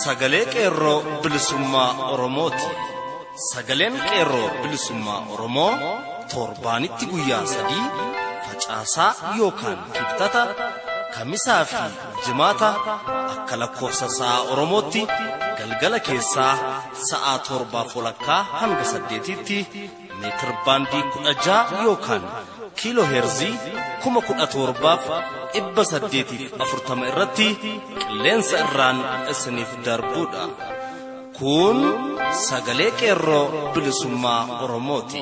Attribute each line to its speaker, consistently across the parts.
Speaker 1: Sagalee Qeerroo Bilisummaa Oromooti. Sagaleen Qeerroo Bilisummaa Oromoo torbaanitti guyyaa 3 facaasaa yookaan kibxata kamisaa fi jimaata akka lakkoofsa sa'a Oromootti galgala keessaa sa'a 7:30 hanga 8tti meetir baandii 16 yookaan kiiloo heerzii 17,840 irratti qilleensa irraan isiniif darbuudha. Kun sagalee Qeerroo Bilisummaa Oromooti.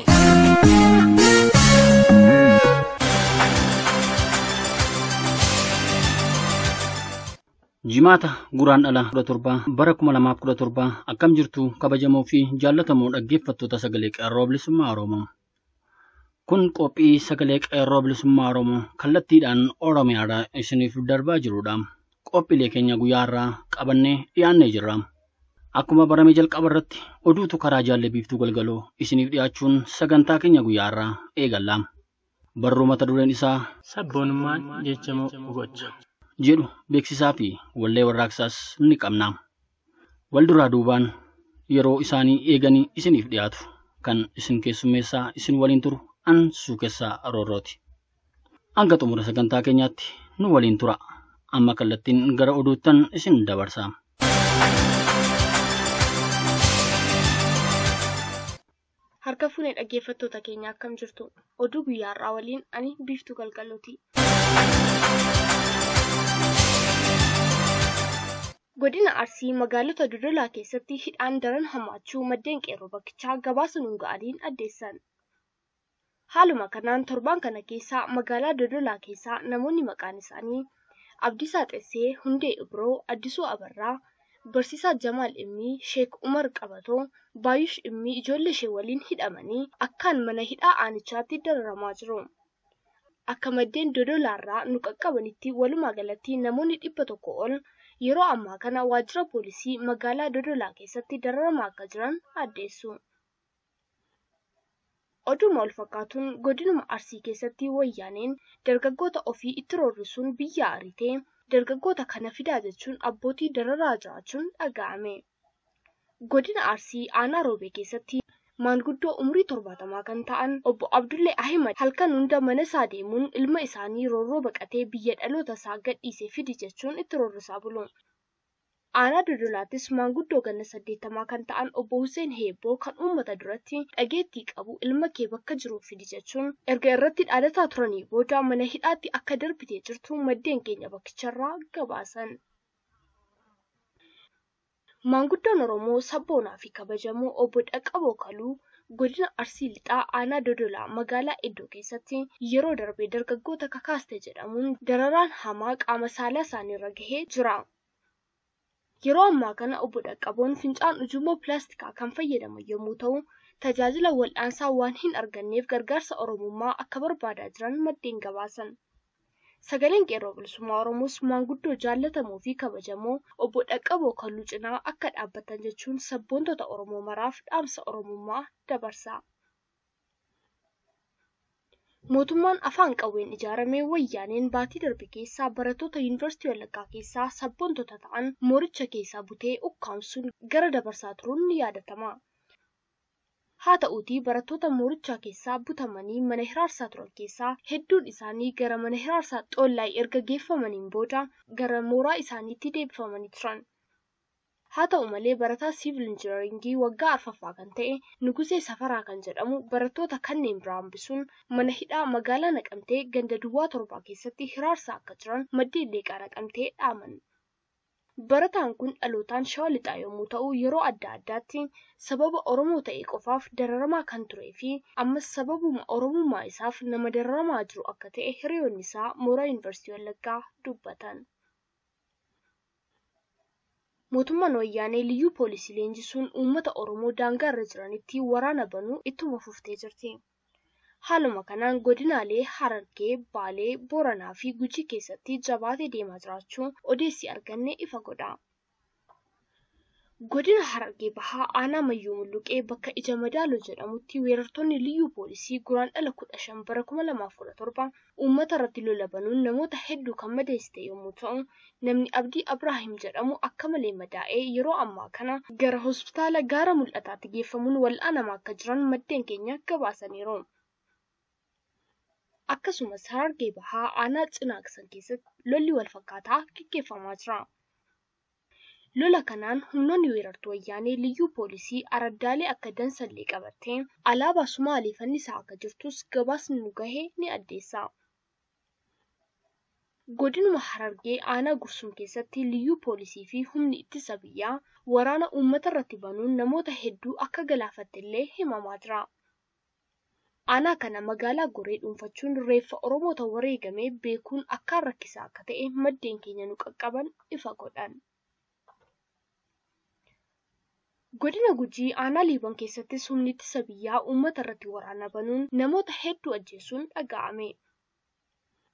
Speaker 2: Jimaata guraan dhala 17 bara 2017 akkam jirtu kabajamoo fi jaallatamoo dhaggeeffattoota sagalee Qeerroo Bilisummaa Oromoo. Kun qophii sagalee Qeerroo Bilisummaa Oromoo kallattiidhaan Oromiyaarraa isiniif darbaa jirudha. Qophiilee keenya guyyaa har'aa qabannee dhiyaannee jirra. Akkuma barame jalqaba irratti oduutu karaa jaalle biiftuu galgaloo isiniif dhiyaachuun sagantaa keenya guyyaa har'aa eegalla. Barruu mata dureen isaa
Speaker 3: sabboonummaan jechamoo gocha
Speaker 2: jedhu beeksisaa fi wallee warraaqsaas ni qabna. Wal duraa duubaan yeroo isaanii eeganii isiniif dhiyaatu kan isin keessummeessaa isin waliin turu an Suukessaa Roorrooti. Hanga xumura sagantaa keenyaatti nu waliin tura. Amma kallattiin gara oduuttan isin dabarsa.
Speaker 4: Harka fuunee dhaggeeffattoota keenya akkam jirtu? Oduu guyyaa har'aa waliin ani Biiftuu Galgalooti. Godina Arsii magaalota Dodolaa keessatti hidhaan daran hammaachuu maddeen qeerroo bakkichaa gabaasa nuun ga'aniin addeessan. Haaluma kanaan torbaan kana keessaa magaalaa Dodolaa keessaa namoonni maqaan isaanii Abdiisaa Xessee, Hundee Ibroo, Addisuu Abarraa, Barsiisaa Jamaal Immii, Sheek Umar Qabatoo, Baayush Immii ijoollee ishee waliin hidhamanii akkaan mana hidhaa aanichaatti dararamaa jiru. Akka maddeen Dodolaarraa nu qaqqabanitti walumaa galatti namoonni 100 ol yeroo ammaa kana waajjira poolisii magaalaa Dodolaa keessatti dararamaa akka jiran addeessu. Oduma wal fakkaatuun godinuma Arsii keessatti wayyaaneen dargaggoota ofii itti roorrisuun biyya ariitee dargaggoota kana fidaa jechuun abbootii dararaa jiraachuun dhaga'ame. Godina Arsii aanaa Roobee keessatti maanguddoo umurii 70 kan ta'an obbo Abdullee Ahimad halkan hunda mana isaa deemuun ilma isaanii roorroo baqatee biyya dhaloota isaa gadhiisee fidi jechuun itti roorrisaa bulu. Aanaa Dodolaattis maanguddoo ganna 80 kan ta'an obbo Hussein Heebboo kan uummata duratti dhageettii qabu ilma kee bakka jiru fidi jechuun erga irratti dhaadataa turanii booda mana hidhaatti akka darbitee jirtu maddeen keenya bakkicharraa gabaasan. Maanguddoon Oromoo sabboonaa fi kabajamoo obbo Dhaqqaboo Kaluu godina Arsii Lixaa aanaa Dodolaa magaalaa Eddoo keessatti yeroo darbe dargaggoota kakaaste jedhamuun dararaan hamaa qaama saalaa isaaniirra gahee jira. Yeroo ammaa kana obbo Dhaqqaboon fincaan ujummoo pilaastikaa kan fayyadaman yommuu ta'u, tajaajila wal'aansaa waan hin arganneef gargaarsa Oromummaa akka barbaadaa jiran maddeen gabaasan. Sagaleen Qeerroo Bilisummaa Oromoos maanguddoo jaallatamoo fi kabajamoo obbo Dhaqqaboo Kalluu cinaa akka dhaabbatan jechuun sabboontota Oromoo maraaf dhaamsa Oromummaa dabarsa. Mootummaan afaan qawween ijaarame wayyaaneen baatii darbe keessaa barattoota Yuunivarsiitii Wallaggaa keessaa sabboontota ta'an mooricha keessaa butee ukkaamsuun gara dabarsaa turuun ni yaadatama. Haa ta'uutii barattoota moorichaa keessaa butamanii mana hiraarsaa turan keessaa hedduun isaanii gara mana hiraarsaa Xoollaay erga geeffamaniin booda gara mooraa isaaniitti deebifamanii turan. Haa ta'u malee barataa siivil injinaringii waggaa 4ffaa kan ta'e Nugusee Safaraa kan jedhamu barattoota kanneen biraa hambisuun mana hidhaa magaalaa Naqamtee ganda duwwaa 7 keessatti hiraarsaa akka jiran maddeen leeqaa Naqamtee dhaaman. Barataan kun dhalootaan Shawaa Lixaa yommuu ta'u yeroo adda addaatti sababa Oromoo ta'e qofaaf dararamaa kan turee fi ammas sababuma Oromummaa isaaf nama dararamaa jiru akka ta'e hiriyoonni isaa mooraa Yuunivarsiitii Wallaggaa dubbatan. Mootummaan wayyaanee liyyuu poolisii leenjisuun uummata Oromoo daangaa irra jiranitti waraana banuu ittuma fuftee jirti. Haaluma kanaan godinaalee Harargee, Baalee, Booranaa fi Gujii keessatti jabaatee deemaa jiraachuu odeessi arganne ifa godha. Godina Harargee Bahaa Aanaa Mayyuu Mulluqee bakka Ija Madaaloo jedhamutti weerartoonni liyyuu poolisii Guraandhala 15 bara 2017 uummata irratti lola banuun namoota hedduu kan madeessite yommuu ta'u, namni Abdii Abrahiim jedhamu akka malee madaa'ee yeroo ammaa kana gara hospitaala Gaara Mul'ataatti geeffamuun wal'aanamaa akka jiran maddeen keenya gabaasaniiru. Akkasumas Harargee Bahaa Aanaa Cinaaqsan keessatti lolli wal fakkaataa gaggeeffamaa jira. Lola kanaan humnoonni weerartuu wayyaanee liyyuu poolisii araddaalee akka dansallee qabattee alaabaa Sumaalee fannisaa akka jirtus gabaasni nu gahe ni addeessa. Godinuma Harargee Aanaa Gursum keessatti liyyuu poolisii fi humni ittisa biyyaa waraana uummata irratti banuun namoota hedduu akka galaafatte illee himamaa jira. Aanaa kana magaalaa Goree dhuunfachuun reeffa Oromoota wareegamee beekuun akkaan rakkisaa akka ta'e maddeen keenya nu qaqqaban ifa godhan. Godina Gujii Aanaa Liiban keessattis humni ittisa biyyaa uummata irratti waraana banuun namoota hedduu ajjeesuun dhaga'ame.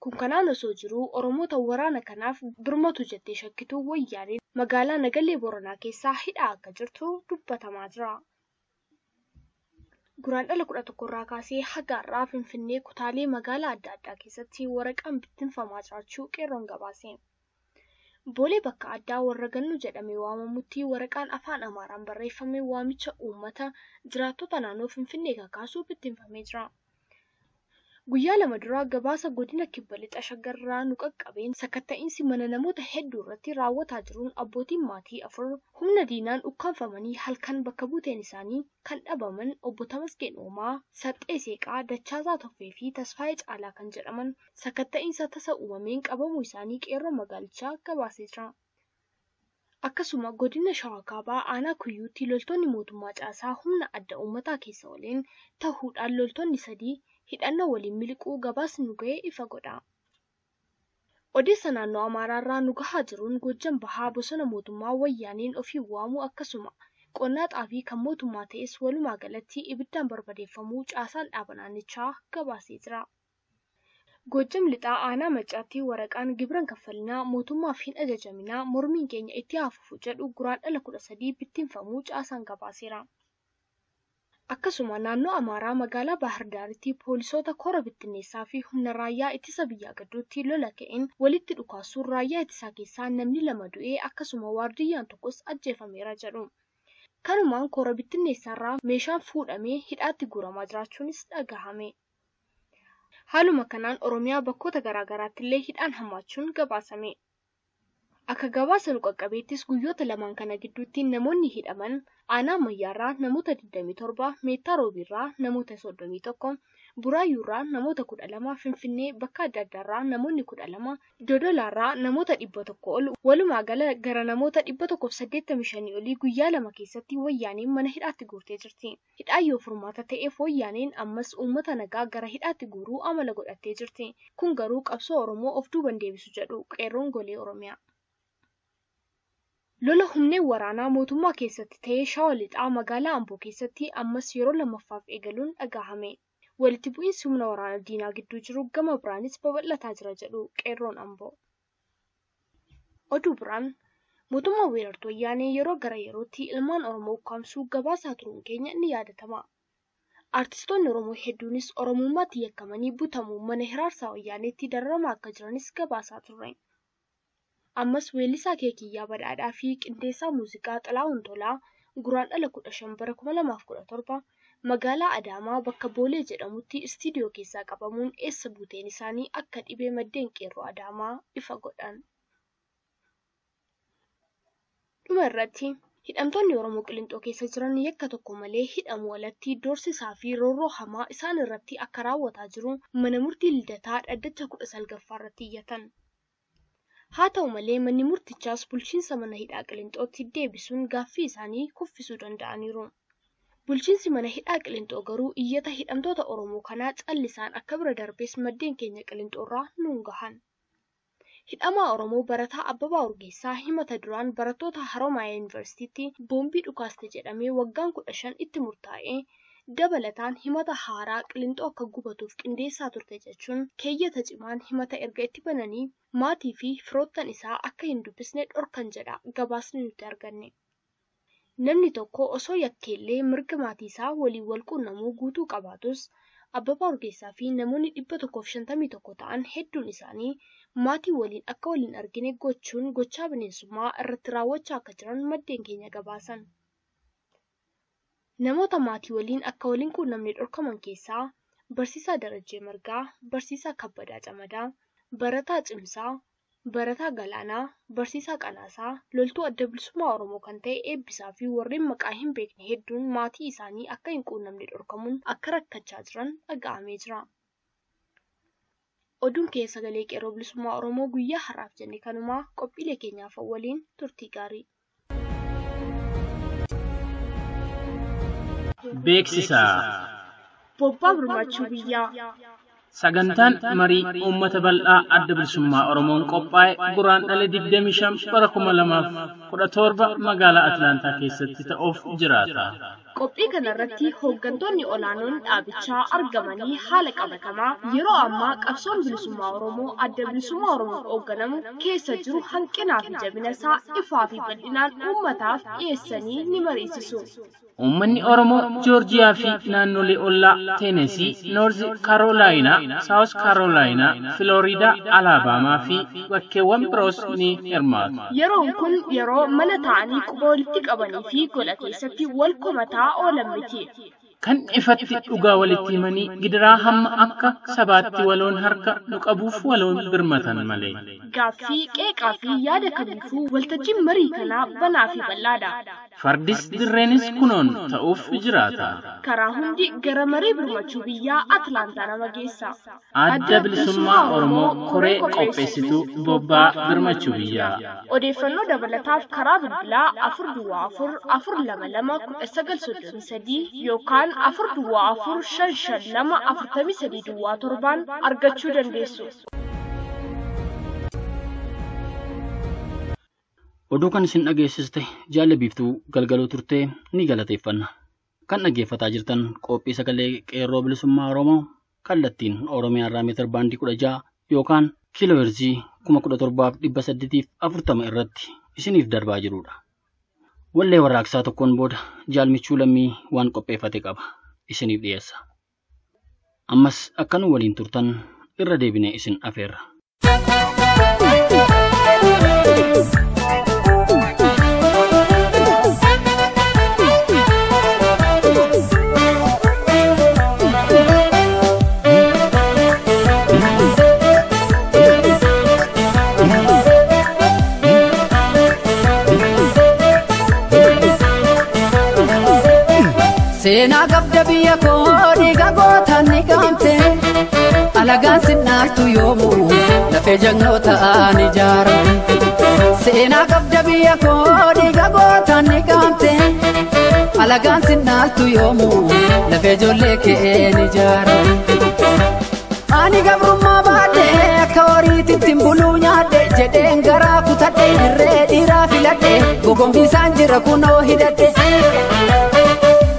Speaker 4: Kun kanaan osoo jiruu Oromoota waraana kanaaf birmatu jettee shakkitu wayyaaneen magaalaa Nagalee Boranaa keessaa hidhaa akka jirtu dubbatamaa jira. Guraandhala 11 irraa kaasee haga har'aa Finfinnee kutaalee magaalaa adda addaa keessatti waraqaan bittinfamaa jiraachuu qeerroon gabaase. Boolee bakka addaa warra gannu jedhamee waamamutti waraqaan afaan Amaaraan barreeffame waamicha uummata jiraattota naannoo Finfinnee kakaasuu bittinfamee jira. Guyyaa lama dura gabaasa godina Kibba Lixa Shaggarraa nu qaqqabeen sakatta'iinsi mana namoota hedduu irratti raawwataa jiruun abbootiin maatii afur humna diinaan ukkaanfamanii halkan bakka buuteen isaanii kan dhabaman obbo Tamasgeen Uumaa, Saxxee Seeqaa, Dachaasaa Toffee fi Tasfaayee Caalaa kan jedhaman sakatta'iinsa tasa uumameen qabamuu isaanii qeerroo magaalichaa gabaasee jira. Akkasuma godina Shawaa Kaabaa Aanaa Kuyyuutti loltoonni mootummaa caasaa humna adda uummataa keessa waliin tahuudhaan loltoonni sadii hidhannoo waliin miliquu gabaasni nu ga'e ifa godha. Odeessa naannoo Amaaraarraa nu gahaa jiruun Gojjam Bahaa bosona mootummaa wayyaaneen ofii waamuu akkasuma qonnaa xaafii kan mootummaa ta'es walumaa galatti ibiddaan barbadeeffamuu caasaan dhaaba naannichaa gabaasee jira. Gojjam Lixaa Aanaa Maccaatti waraqaan gibiran kaffalinaa mootummaaf hin ajajaminaa mormiin keenya itti hafuufu jedhu Guraandhala 13 bittinfamuu caasaan gabaaseera. Akkasuma naannoo Amaaraa magaalaa Baahir Daaritti poolisoota kora bittinneessaa fi humna raayyaa ittisa biyyaa gidduutti lola ka'een walitti dhukaasuun raayyaa ittisaa keessaa namni lama du'ee akkasuma waardiyyaan tokkos ajjeefameera jedhu. Kanumaan kora bittinneessaarraa meeshaan fuudhamee hidhaatti guuramaa jiraachuunis dhagahame. Haaluma kanaan Oromiyaa bakkoota garaa garaatti illee hidhaan hammaachuun gabaasame. Akka gabaasa nu qaqqabeettis guyyoota lamaan kana gidduutti namoonni hidhaman Aanaa Ammayyaarraa namoota 27, Meettaa Roobiirraa namoota 31, Buraayyuurraa namoota 12, Finfinnee bakka adda addaarraa namoonni 12, Dodolaarraa namoota 100 ol, walumaa gala gara namoota 185 olii guyyaa lama keessatti wayyaaneen mana hidhaatti guurtee jirti. Hidhaan yoo furmaata ta'eef wayyaaneen ammas uummata nagaa gara hidhaatti guuruu amala godhattee jirti. Kun garuu qabsoo Oromoo of duuban deebisu jedhu qeerroon golee Oromiyaa. Lola humneen waraanaa mootummaa keessatti ta'ee Shawaa Lixaa magaalaa Amboo keessatti ammas yeroo lammaffaaf eegaluun dhagahame. Walitti bu'iinsi humna waraana diinaa gidduu jiru gama biraanis babal'ataa jira jedhu qeerroon Amboo. Oduu biraan mootummaa weerartuu wayyaanee yeroo gara yerootti ilmaan Oromoo ukkaamsuu gabaasaa turuun keenya ni yaadatama. Artistoonni Oromoo hedduunis Oromummaatti yakkamanii butamuun mana hiraarsaa wayyaaneetti dararamaa akka jiranis gabaasaa turre. Ammas weellisaa Keekiyyaa Badhaadhaa fi qindeessaa muuziqaa Xilahuun Tolaa Guraandhala 15 bara 2017 magaalaa Adaamaa bakka Boolee jedhamutti istiidiyoo keessaa qabamuun eessa buuteen isaanii akka dhibee maddeen qeerroo Adaamaa ifa godhan. Dhuma irratti hidhamtoonni Oromoo Qilixoo keessa jiran yakka tokko malee hidhamuu alatti doorsisaa fi roorroo hamaa isaan irratti akka raawwataa jiru mana murtii Lidataa dhaddacha 19ffaa irratti iyyatan. Haa ta'u malee manni murtichaas bulchiinsa mana hidhaa Qilixootti deebisuun gaaffii isaanii kuffisuu danda'aniiru. Bulchiinsi mana hidhaa Qilixoo garuu iyyata hidhamtoota Oromoo kanaa callisaan akka bira darbees maddeen keenya Qilixoorraa nuun gahan. Hidhamaa Oromoo barataa Abbabaa Urgeessaa himata duraan barattoota Haroomayaa Yuunivarsiitiitti boombii dhukaaste jedhamee waggaan 15 itti murtaa'e dabalataan himata haaraa Qilixoo akka gubatuuf qindeessaa turte jechuun keeyyata cimaan himata erga itti bananii maatii fi firoottan isaa akka hin dubbisne dhorkan jedha gabaasni nuti arganne. Namni tokko osoo yakkeellee mirga maatii isaa waliin wal quunnamuu guutuu qabaatus Abbabaa Urgeessaa fi namoonni 151 ta'an hedduun isaanii maatii waliin akka waliin argine gochuun gochaa bineensummaa irratti raawwachaa akka jiran maddeen keenya gabaasan. Namoota maatii waliin akka waliin quunnamne dhorkaman keessaa Barsiisaa Darajjee Margaa, Barsiisaa Kabbadaa Camadaa, Barataa Cimsaa, Barataa Galaanaa, Barsiisaa Qanaasaa, loltuu adda bilisummaa Oromoo kan ta'e Eebbisaa fi warreen maqaa hin beekne hedduun maatii isaanii akka hin quunnamne dhorkamuun akka rakkachaa jiran dhaga'amee jira. Oduun keenya sagalee qeerroo bilisummaa Oromoo guyyaa har'aaf jenne kanumaa qophiilee keenyaaf waliin turtii gaarii.
Speaker 3: Beeksisa.
Speaker 4: Bobbaa birmachuu biyyaa.
Speaker 3: Sagantaan marii uummata bal'aa adda bilisummaa Oromoon qophaa'e guraandhala 25 bara 2017 magaalaa Atlaantaa keessatti ta'uuf jiraata.
Speaker 4: Qophii kanarratti hooggantoonni olaanoon dhaabichaa argamanii haala qabatamaa yeroo ammaa qabsoon bilisummaa Oromoo adda bilisummaa Oromoon hoogganamu keessa jiru hanqinaa fi jabina isaa ifaa fi bal'inaan uummataaf dhiyeessanii ni mariisisu.
Speaker 3: Uummanni Oromoo Joorjiyaa fi naannolee ollaa Teenesii, Noorz Karoolaayinaa, Saawus Karoolaayinaa, Filooriidaa, Alaabamaa fi bakkeewwan biroos ni hirmaatu.
Speaker 4: Yeroon kun yeroo mana taa'anii quba walitti qabanii fi gola keessatti wal komataa oolan miti.
Speaker 3: Kan ifatti dhugaa walitti himanii gidiraa hamma akka sabaatti waloon harka nu qabuuf waloon birmatan malee.
Speaker 4: Gaaffii, qeeqaa fi yaada kamiifuu waltajjiin marii kanaa banaa fi bal'aadha.
Speaker 3: Fardis dirreenis kunoon ta'uuf jiraata.
Speaker 4: Karaa hundi gara marii birmachuu biyyaa Atlaantaa nama geessa.
Speaker 3: Adda bilisummaa Oromoo koree qopheessituu bobbaa birmachuu biyyaa.
Speaker 4: Odeeffannoo dabalataaf karaa bilbilaa 404 422 1933 yookaan 404 552 43 07 argachuu dandeessu.
Speaker 2: Oduu kan isin dhageessiste jaalle biiftuu galgaloo turtee ni galateeffanna. Kan dhaggeeffataa jirtan qophii sagalee qeerroo bilisummaa Oromoo kallattiin Oromiyaa irraa meetir baandii 16 yookaan kiiloo heerzii 17,840 irratti isiniif darbaa jirudha. Wallee warraaqsaa tokkoon booda jaalmichuu lammii waan qopheeffate qaba isiniif dhiyeessa. Ammas akka nu waliin turtan irra deebinee isin afeerra.
Speaker 5: Seenaa qabda biyya koo dhiiga gootaan ni qaamte alagaan sinnaartu yoomuu lafee jagnoota ni ijaaramte. Seenaa qabda biyya koo dhiiga gootaan ni qaamte alagaan sinnaartu yoomuu lafee ijoollee kee ni ijaaramte. Ani gabrummaa baadhe akka horiititti hin buluu nyaadhe jedheen garaa kutadhe irree dhiiraa filadhe gogombisaan jira kunoo hidhadhe.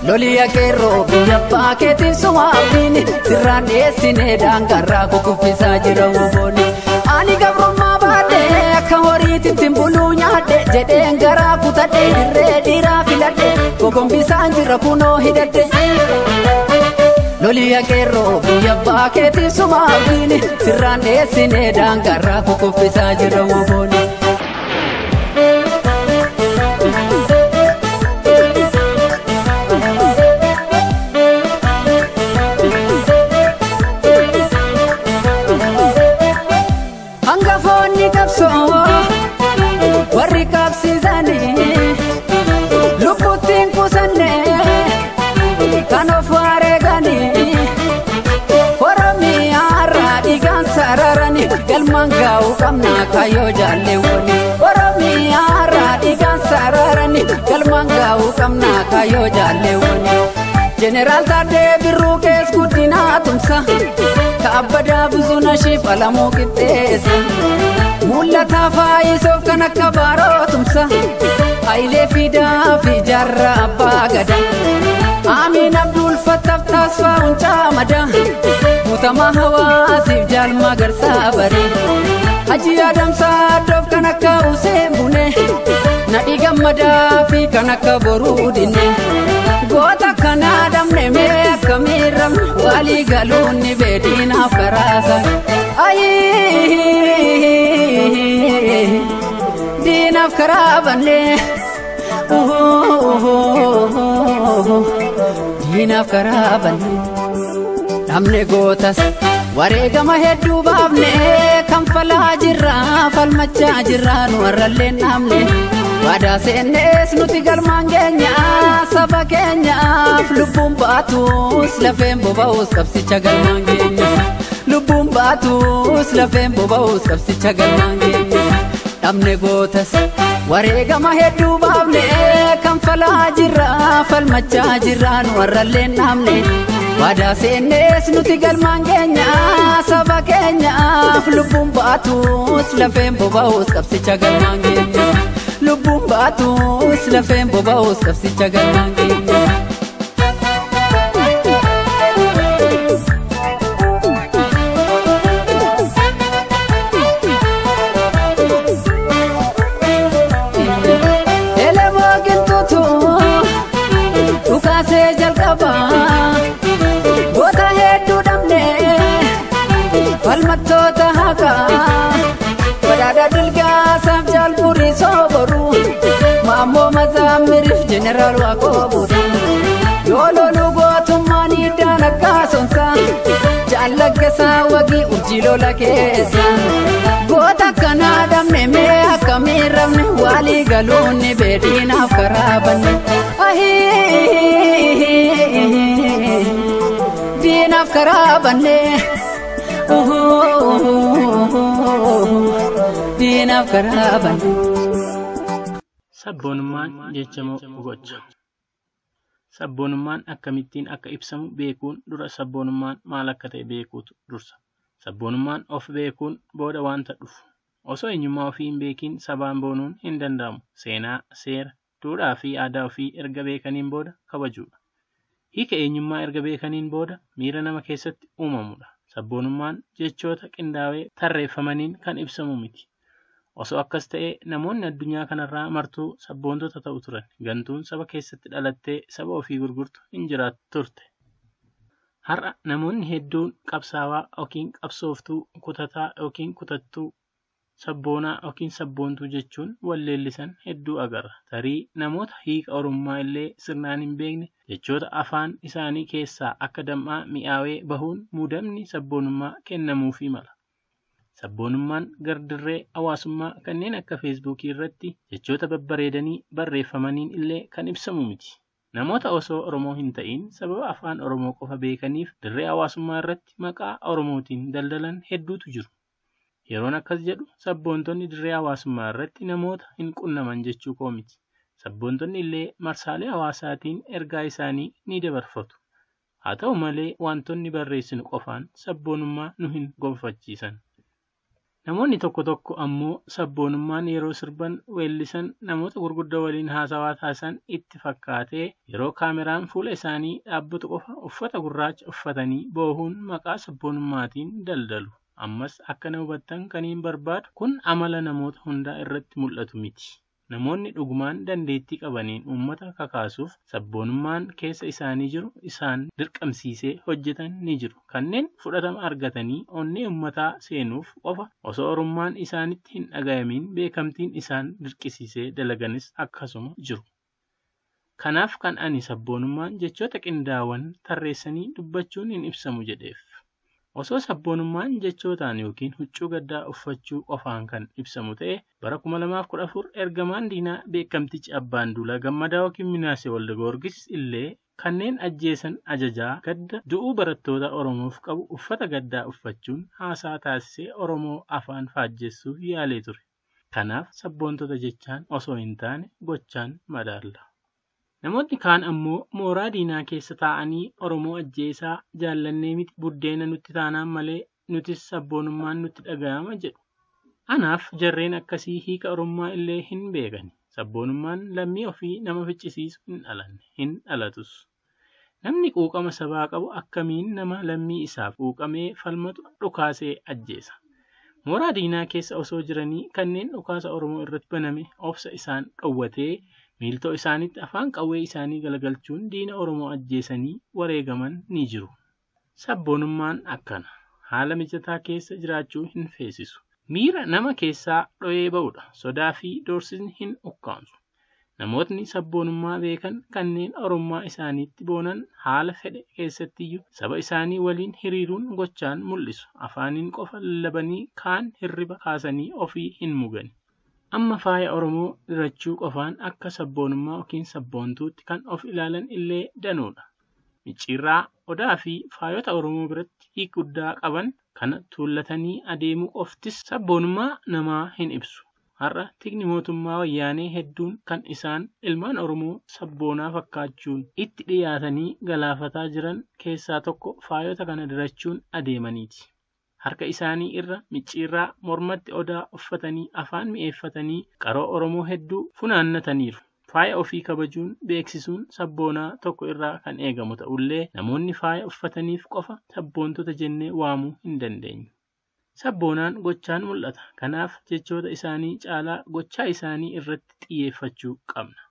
Speaker 5: Loliya qeerroo biyya abbaa keetiif sumaafini sirraan dhiyeessinee daangarraa kukuffisaa jira huboonni. Ani gabrummaa baadhe akka horiititti hin buluu nyaadhe jedheen garaa kutadhe irree dhiiraa filadhe gogombisaan jira kunoo hidhadhe. Loliya qeerroo biyya abbaa keetiif sumaafini sirraan dhiyeessinee daangarraa kukuffisaa jira huboonni. Warri qabsiisanii lubbuttiin qusannee kan of wareeganii Oromiyaa irraa dhiigaan sararanii galmaan gaa'uu qabna kaayyoo jaalleewwanii. Oromiyaa irraa dhiigaan sararanii galmaan gaa'uu qabna kaayyoo jaalleewwanii. Jeneraal Taaddee Birruu kees guddinaa tumsa kaabbadaa Buzuuna Shiif Alamuu qixxeessa. Mul'ataa faayisoof kan akka baaroo tumsa Hayilee Fidaa fi Jaarraa Abbaa Gadaa. Amiin Abdul Fattaaf Taasfaa Huncaa Madaa. Guutamaa Hawaasiif Jaalmaa Garsaa Baree. Hajji Adamsaa Addoof kan akka Useen Bunee. Nadhii Gammadaa. Gammadaa fi kan akka boruu dinne goota kanaa dhabne mee akkamiin rabne walii galuun ni beediinaaf karaasa. Ayii diinaaf karaa banne diinaaf karaa banne dhabne gootas wareegama hedduu baafne kanfalaa jirra falmachaa jirra nu warrallee dhaabne. Waadaa seennees nuti galmaan keenya saba keenyaaf lubbuun baatus lafeen boba'us qabsicha galmaan keenya. Lubbuun baatus lafeen boba'us qabsicha galmaan keenya. Dhabne gootas wareegama hedduu baafne kanfalaa jirra falmachaa jirra nu warrallee dhaabne. Waadaa seennees nuti galmaan keenya saba keenyaaf lubbuun baatus lafeen boba'us qabsicha galmaan keenya. Lubbuun baatus lafeen boba'us qabsicha galmaan keenya. Elemoo qilxuutu dhukaasee jalqaba goota hedduu dhabne falmattoota haqaa. Badhaadha dilgaasaaf jaalburii sooboru maammoo mazaammiriif jeneraal Waaqoo Boru yoo loluu gootummaan hiddaan akka sonsa jaallaggasaa wagii urjii lola keessa goota akkanaa dhabne mee akkamiin rabne walii galuun ni beediinaaf karaa banne diinaaf karaa banne. Diinaaf karaa banne.
Speaker 3: Sabboonummaan jecha moo gocha? Sabboonummaan akkamittiin akka ibsamu beekuun dura sabboonummaan maal akka ta'e beekuutu dursa. Sabboonummaan of beekuun booda waanta dhufu. Osoo eenyummaa ofii hin beekiin sabaan boonuun hin danda'amu. Seenaa, seera, duudhaa fi aadaa ofii erga beekaniin booda kabajuudha. Hiika eenyummaa erga beekaniin booda miira nama keessatti uumamudha. Sabboonummaan jechoota qindaa'ee tarreeffamaniin kan ibsamu miti. Osoo akkas ta'ee namoonni addunyaa kanarraa martuu sabboontota ta'u turan. Gantuun saba keessatti dhalattee saba ofii gurgurtu hin jiraattu turte. Har'a namoonni hedduun qabsaawaa yookiin qabsooftuu, kutataa yookiin kutattuu, sabboonaa yookiin sabboontuu jechuun wal leellisan hedduu agarra. Tarii namoota hiika Oromummaa illee sirnaan hin beekne jechoota afaan isaanii keessaa akka dam'aa mi'aawee bahuun muudamni sabboonummaa kennamuufii mala. Sabboonummaan gardirree hawaasummaa kanneen akka feesbuukii irratti jechoota babbareedanii barreeffamaniin illee kan ibsamu miti. Namoota osoo Oromoo hin ta'in sababa afaan Oromoo qofa beekaniif dirree hawaasummaa irratti maqaa Oromootiin daldalan hedduutu jiru. Yeroon akkas jedhu sabboontonni dirree hawaasummaa irratti namoota hin qunnaman jechuu koo miti. Sabboontonni illee marsaalee hawaasaatiin ergaa isaanii ni dabarfatu. Haa ta'u malee wantoonni barreessinu qofaan sabboonummaa nu hin gonfachiisan. Namoonni tokko tokko ammoo sabboonummaan yeroo sirban weellisan namoota gurguddoo waliin haasawaa taasisan itti fakkaatee yeroo kaameraan fuula isaanii dhaabbatu qofa uffata gurraacha uffatanii boohuun maqaa sabboonummaatiin daldalu. Ammas akka na hubattan kaniin barbaadu kun amala namoota hundaa irratti mul'atu miti. Namoonni dhugumaan dandeettii qabaniin uummata kakaasuuf sabboonummaan keessa isaanii jiru isaan dirqamsiisee hojjetan ni jiru. Kanneen fudhatama argatanii onnee uummataa seenuuf qofa osoo Oromummaan isaanitti hin dhagayamin beekamtiin isaan dirqisiisee dalaganis akkasuma jiru. Kanaaf kan ani sabboonummaan jechoota qindaa'an tarreessanii dubbachuun hin ibsamu jedheef. Osoo sabboonummaan jechootaan yookiin huccuu gaddaa uffachuu qofaan kan ibsamu ta'e bara 2014 ergamaan diinaa beekamtichi Abbaan Duulaa Gammadaa yookiin Minaasee Waldagoorgis illee kanneen ajjeesan ajajaa gadda du'uu barattoota Oromoof qabu uffata gaddaa uffachuun haasaa taasisee Oromoo afaan faajjessuuf yaalee ture. Kanaaf sabboontota jechaan osoo hin taane gochaan madaalla. Namoonni kaan ammoo mooraa diinaa keessa taa'anii Oromoo ajjeesaa jaallannee miti buddeena nutti taanaan malee nutis sabboonummaan nutti dhaga'ama jedhu. Anaaf jarreen akkasii hiika Oromummaa illee hin beekani. Sabboonummaan lammii ofii nama ficcisiisu hin dhalanne, hin dhalatus. Namni quuqama sabaa qabu akkamiin nama lammii isaaf quuqamee falmatu dhukaasee ajjeesa. Mooraa diinaa keessa osoo jiranii kanneen dhukaasa Oromoo irratti baname obsa isaan dhowwatee miiltoo isaaniitti afaan qawwee isaanii galagalchuun diina Oromoo ajjeesanii wareegaman ni jiru. Sabboonummaan akkana. Haala mijataa keessa jiraachuu hin feesisu. Miira nama keessaa dho'ee ba'udha. Sodaa fi doorsisni hin ukkaamsu. Namootni sabboonummaa beekan kanneen Oromummaa isaaniitti boonan haala fedhe keessattiyyuu saba isaanii waliin hiriiruun gochaan mul'isu. Afaaniin qofa lallabanii kaan hirriba kaasanii ofii hin mugani. Amma faaya Oromoo dirachuu qofaan akka sabboonummaa yookiin sabboontuutti kan of ilaalan illee danuudha. Micciirraa, odaa fi faayota Oromoo biratti hiika guddaa qaban kana tuullatanii adeemuu qoftis sabboonummaa namaa hin ibsu. Har'a tikni mootummaa wayyaanee hedduun kan isaan ilmaan Oromoo sabboonaa fakkaachuun itti dhiyaatanii galaafataa jiran keessaa tokko faayota kana dirachuun adeemaniiti. Harka isaanii irra micciirraa, mormatti odaa uffatanii afaan mi'eeffatanii qaroo Oromoo hedduu funaannataniiru. Faaya ofii kabajuun beeksisuun sabboonaa tokko irraa kan eegamu ta'ullee namoonni faaya uffataniif qofa sabboontota jennee waamuu hin dandeenyu. Sabboonaan gochaan mul'ata. Kanaaf jechoota isaanii caalaa gochaa isaanii irratti xiyyeeffachuu qabna.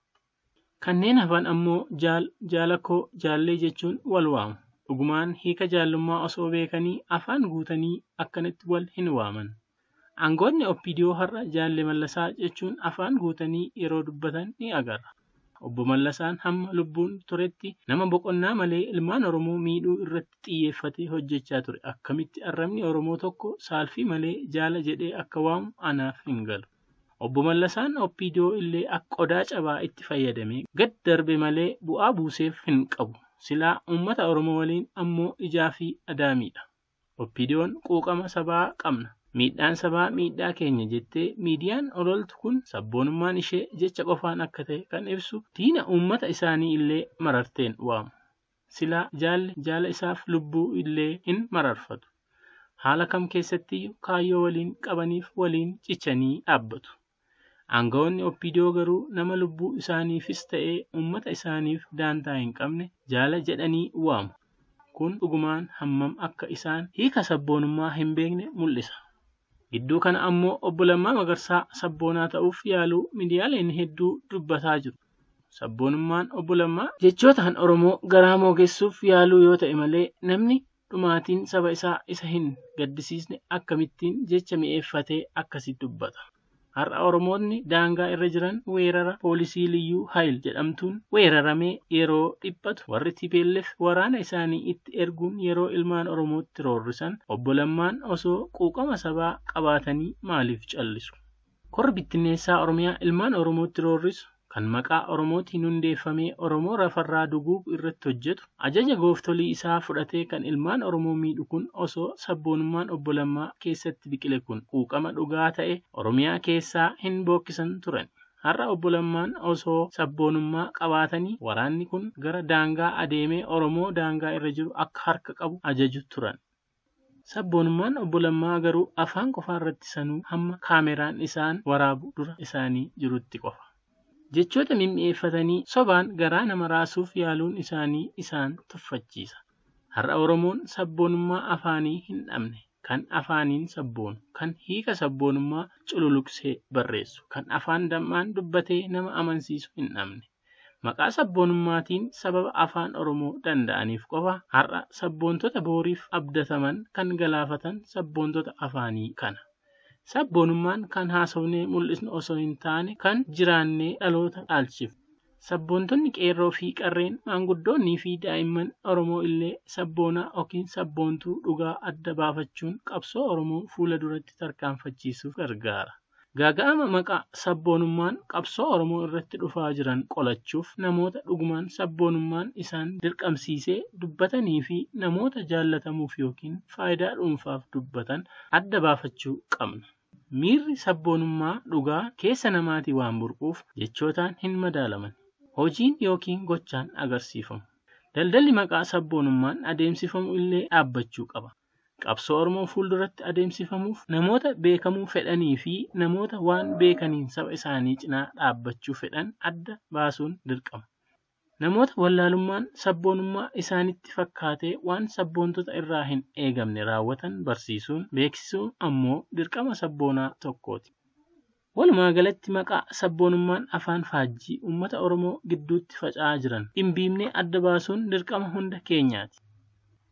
Speaker 3: Kanneen hafan ammoo jaal, jaalakoo, jaallee jechuun wal waamu. Dhugumaan hiika jaallummaa osoo beekanii afaan guutanii akkanatti wal hin waaman. Aangoonni OPDO har'a Jaalle Mallasaa jechuun afaan guutanii yeroo dubbatan ni agarra. Obbo Mallasaan hamma lubbuun turetti nama boqonnaa malee ilmaan Oromoo miidhuu irratti xiyyeeffatee hojjechaa ture. Akkamitti arrabni Oromoo tokko saalfii malee jaala jedhee akka waamu anaaf hin galu. Obbo Mallasaan OPDO illee akka qodaa cabaa itti fayyadamee gad darbe malee bu'aa buuseef hin qabu. Silaa uummata Oromoo waliin ammoo ijaa fi adaamiidha. OPDO'n quuqama sabaa qabna. Miidhaan sabaa miidhaa keenya jettee miidiyaan ololtu kun sabboonummaan ishee jecha qofaan akka ta'e kan ibsu diina uummata isaanii illee mararteen waamu. Silaa jaalli jaala isaaf lubbuu illee hin mararfatu. Haala kam keessattiyyuu kaayyoo waliin qabaniif waliin cichanii dhaabbatu. Aangawoonni OPDO garuu nama lubbuu isaaniifis ta'ee uummata isaaniif daantaa hin qabne jaala jedhanii waamu. Kun dhugumaan hammam akka isaan hiika sabboonummaa hin beekne mul'isa. Gidduu kana ammoo obbo Lammaa Magarsaa sabboonaa ta'uuf yaaluu miidiyaaleen hedduu dubbataa jiru. Sabboonummaan obbo Lammaa jechootaan Oromoo garaa moogessuuf yaaluu yoo ta'e malee namni dhumaatiin saba isaa isa hin gaddisiisne akkamittiin jecha mi'eeffatee akkasitti dubbata. Har'a Oromoonni daangaa irra jiran weerara poolisii Liyyuu Hayil jedhamtuun weeraramee yeroo dhiphatu warri TPLF waraana isaanii itti erguun yeroo ilmaan Oromootti roorrisan obbo Lammaan osoo quuqama sabaa qabaatanii maaliif callisu? Korri bittinneessaa Oromiyaa ilmaan Oromootti roorrisu kan maqaa Oromootiin hundeeffamee Oromoo rafarraa duguugu irratti hojjetu ajaja gooftolii isaa fudhatee kan ilmaan Oromoo miidhu kun osoo sabboonummaan obbo Lammaa keessatti biqile kun quuqama dhugaa ta'e Oromiyaa keessaa hin bookkisan turan. Har'a obbo Lammaan osoo sabboonummaa qabaatanii waraanni kun gara daangaa adeemee Oromoo daangaa irra jiru akka harka qabu ajaju turan. Sabboonummaan obbo Lammaa garuu afaan qofaa irratti sanuu hamma kaameraan isaan waraabu dura isaanii jirutti qofa. Jechoota mimmi'eeffatanii sobaan garaa nama raasuuf yaaluun isaanii isaan tuffachiisa. Har'a Oromoon sabboonummaa afaanii hin dhabne, kan afaaniin sabboonu, kan hiika sabboonummaa cululuqsee barreessu, kan afaan dam'aan dubbatee nama amansiisu hin dhabne. Maqaa sabboonummaatiin sababa afaan Oromoo danda'aniif qofa har'a sabboontota booriif abdataman kan galaafatan sabboontota afaanii kana. Sabboonummaan kan haasofnee mul'isnu osoo hin taane kan jiraannee dhaloota dhaalchifnu. Sabboontonni qeerroo fi qarreen maanguddoonnii fi daa'imman Oromoo illee sabboonaa yookiin sabboontuu dhugaa adda baafachuun qabsoo Oromoo fuula duratti tarkaanfachiisuuf gargaara. Gaaga'ama maqaa sabboonummaan qabsoo Oromoo irratti dhufaa jiran qolachuuf namoota dhugumaan sabboonummaan isaan dirqamsiisee dubbatanii fi namoota jaallatamuuf yookiin faayidaa dhuunfaaf dubbatan adda baafachuu qabna. Miirri sabboonummaa dhugaa keessa namaatii waan burquuf jechootaan hin madaalaman. Hojiin yookiin gochaan agarsiifamu. Daldalli maqaa sabboonummaan adeemsifamu illee dhaabbachuu qaba. Qabsoo Oromoo fuulduratti adeemsifamuuf namoota beekamuu fedhanii fi namoota waan beekaniin saba isaanii cinaa dhaabbachuu fedhan adda baasuun dirqama. Namoota wallaalummaan sabboonummaa isaanitti fakkaatee waan sabboontota irraa hin eegamne raawwatan barsiisuun beeksisuun ammoo dirqama sabboonaa tokkooti. Walumaa galatti maqaa sabboonummaan afaan faajjii uummata Oromoo gidduutti faca'aa jiran dhimbiibnee adda baasuun dirqama hunda keenyaati.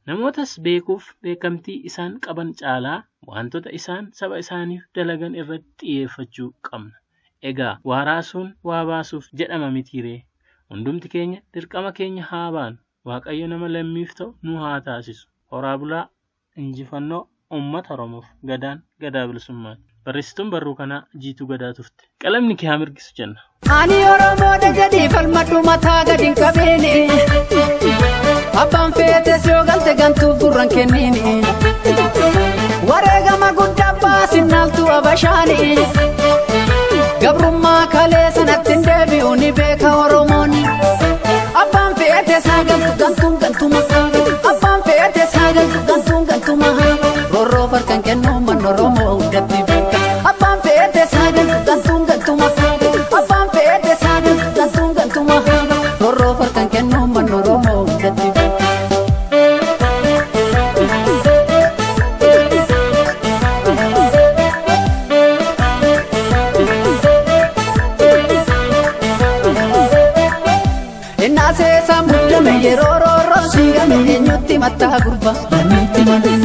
Speaker 3: Namootas beekuuf beekamtii isaan qaban caalaa wantoota isaan saba isaaniif dalagan irratti xiyyeeffachuu qabna. Egaa waa raasuun waa baasuuf jedhama mitiiree. Hundumti keenya dirqama keenya haa baanu. Waaqayyo nama lammiif ta'u nu haa taasisu. Horaa bulaa injifannoo uummata Oromoof gadaan gadaa bilisummaati. Barreessituun barruu kanaa Jiituu Gadaa turte. Qalamni kee haa mirgisu jenna.
Speaker 5: Ani Oromoodha jedhii falmadhu mataa gadi hin qabiini. Abbaan feetes yoo galte gantuuf gurra hin kenniini. Wareegama guddaa baasinnaaltu abashaani. Gabrummaa kalee sanatti hin deebi'u ni beeka Oromooni. Abbaan feetes haa galtu gantuun gantuma. Abbaan feetes haa galtu gantuun gantuma. Roorroo farkan kennuu manni Oromoo hundatti beeka. Abbaan feetes haa galtu gantuun gantuma. Abbaan feetes haa galtu gantuun gantuma. Roorroo farkan kennuu manni Oromoo hundatti beeka. Innaasee muddame yeroo roorroon siigame eenyutti mattaa gurba lammiitti malee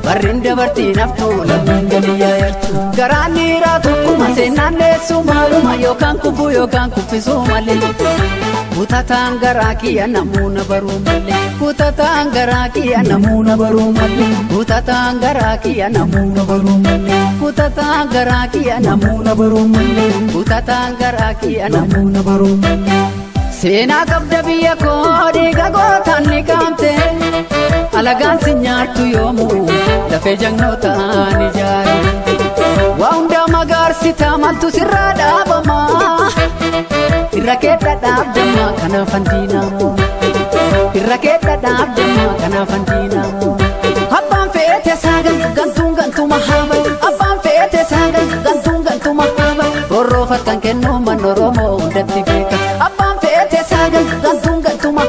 Speaker 5: barriin dabartii naftuu lammiin gadi yaayartu garaan dhiiraa tokkuma seenaan dheessu maaluma yookaan kufu yookaan kuffisuu malee kutataan garaa kiyya namuuna baruu malee kutataan garaa kiyya namuuna baruu malee kutataan garaa kiyya namuuna baruu malee kutataan garaa kiyya namuuna baruu malee kutataan garaa kiyya namuuna baruu malee. Seenaa qabda biyya koo dhiiga gootaan ni qaamte alagaan si nyaattu yoomuu lafee jannootaan ijaaru. Waa hundaa magaarsita maaltu sirraa dhaabama irra keedha dhaabdamma kanaaf handiinaamu irra keedha dhaabdamma kanaaf handiinaamu. Abbaan feete saagaltu gantuun gantuma haaba abbaan feete saagaltu gantuun gantuma haaba roorroo farkan kennuu manni Oromoo hundatti beeka. Abbaan feete saagaltu gantuun gantuma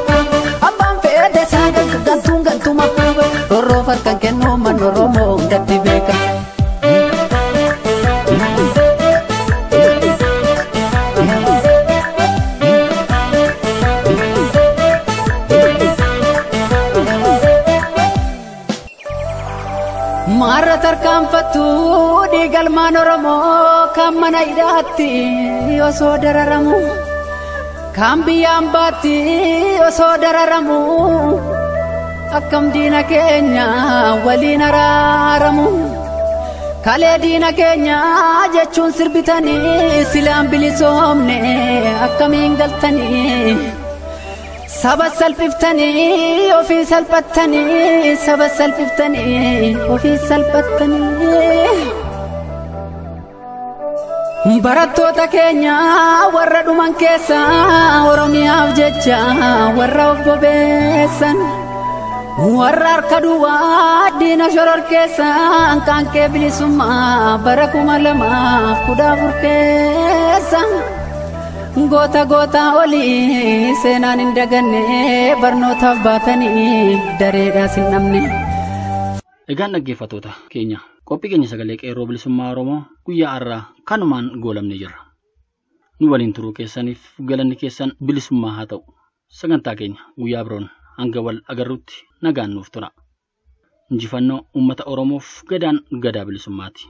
Speaker 5: abbaan feete saagaltu gantuun gantuma roorroo farkan kennuu manni Oromoo hundatti beeka. Maarra tarkaanfattu dhiigalmaan Oromoo kan mana hidhaatti osoo dararamu kan biyyaan baatti osoo dararamu akkam diina keenya waliin araaramu kalee diina keenya jechuun sirbitanii silaan bilisoomne akkamiin galtanii. Saba salphiftanii ofii salphattanii saba salphiftanii ofii salphattanii. Barattoota keenya warra dhuman keessa Oromiyaaf jecha warra of bobeessan warra harka duwwaa diina shoror keessa qaanqee bilisummaa bara 2014 keessa. Goota goota olii seenaan hin daganne barnootaaf baatanii dareedhaas hin dhabne.
Speaker 2: Egaan dhaggeeffattoota keenya qophii keenya sagalee qeerroo bilisummaa Oromoo guyyaa har'aa kanumaan goolamne jirra. Nu waliin turuu keessaniif galanni keessan bilisummaa haa ta'u. Sagantaa keenya guyyaa biroon hanga wal agarruutti nagaan nuuf tura. Injifannoo uummata Oromoof gadaan gadaa bilisummaati.